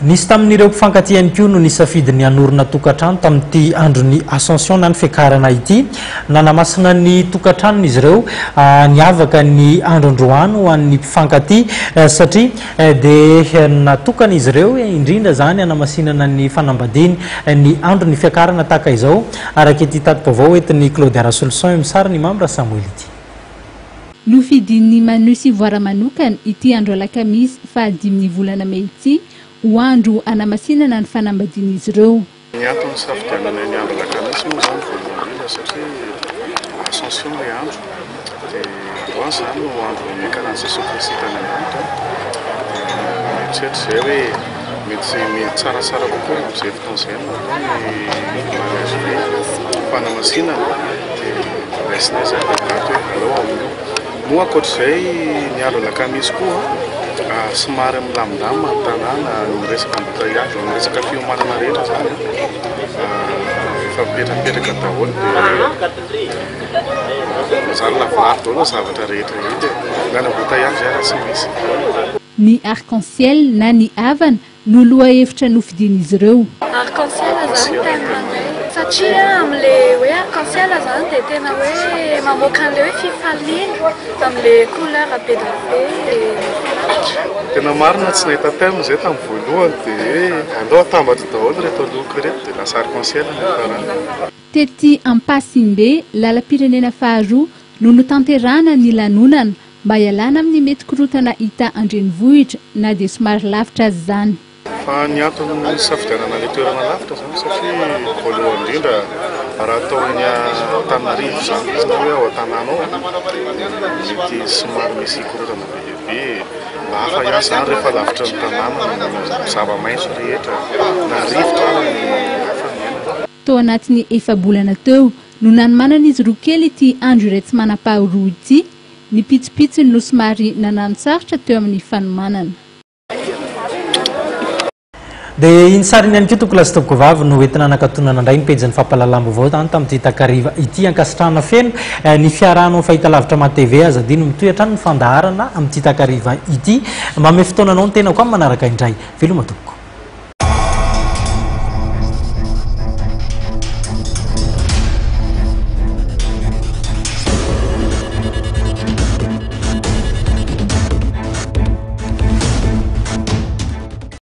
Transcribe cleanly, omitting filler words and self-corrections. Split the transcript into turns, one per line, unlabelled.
Nisy tamin'ireo mpifankatia ihany koa no nisafidy ny hanorina tokantrano tamin'ity andron'ny Ascension na ny fiakarana ity. Nanamasina ny tokantranony izy ireo. Niavaka ny andro androany ho an'ny mpifankatia satria dia natokana izy ireo indrindra izany hanamasinana ny fanambadiany ny andron'ny fiakarana tahaka izao, araka ity tati-baovao entin'i Claudia Rasoloson eo amin'ny sarin'i Mamy Rasamoely ity.
Nofidin'ny Manu sy Voara manokana ity andro alakamisy fahadimin'ny volana mey ity ho andro hanamasinana ny fanambadian'izy ireo.
Ny antony nisafidiananay ny andro alakamisy moa izany voalohany indrindra satria Ascension ilay andro dia androany izany no andro niakaran'i Jesoa Kristy tany an-danitra dia mieritreritra izay hoe mety tsaratsara kokoa raha amin'izay fotoana izay no atao ny mariage ny fanamasinana dia raisinay izany ilay daty hoe aleo amin'io. Moa ankoatr'izay ny andro alakamisy koa somary milamindamina ny tanàna, ny resaka embouteillage, ny resaka fiomanana rehetra izany efa mipetrapetraka daholo dia zary lavorary daholo ny zavatra rehetra hita e. Na ny embouteillage ara tsy misy.
Ny arc-en-ciel na ny avana no lohahevitra nofidian'izy ireo.
Arc en ciel zany thème anay satria amle hoe arc en ciel zany dia tena hoe mamoaka anle hoe fifaliana amle couleur be dia be dia mahafinaritra.
Tena marina tsy nahita thème zay tamin'ny voalohany dia hoe aleo atambatra daholo ireto loko ireto dia lasa arc en ciel ny farany.
Tety Ampasimbe, lalam-pirenena faharoa, no notanterahana ny lanonana Mba hialana amin'ny mety korontana hita an-drenivohitra na dia somary lavitra aza izany.
Fa ny antony nisafidianana ilay toerana lavitra izany satria voalohany indrindra raha atao eny Antananarivo izany izy na hoe ao an-tanàna ao dia mety somary misy korontana be dia be. Mba hafa ihany izany rehefa lavitry ny tanàna ny zava-maitso rehetra na rivotra ary ny hafa ny iainana.
Tao anatin'ny efa-bolana teo no nanomanan'izy roa kely ity andro iray tsy manam-paharoa ity. Ny pitsopitsony no somary nanano-tsarotra teo amin'ny fanomanana.
Dia iny sary iny ihany koa tompokolahy sy tompokovavy no entina hanakatonana indray ny pejin'ny fampahalalam-baovao tany tamin'ity takariva ity. Ankasitrahana feno ny fiarahana amin'ny fahitalavitra Mad TV. Aza adino mitohy hatrany ny fandaharana amin'ity takariva ity. Manome fotoana anao ny tenako amin'ny manaraka indray. Veloma tompoko.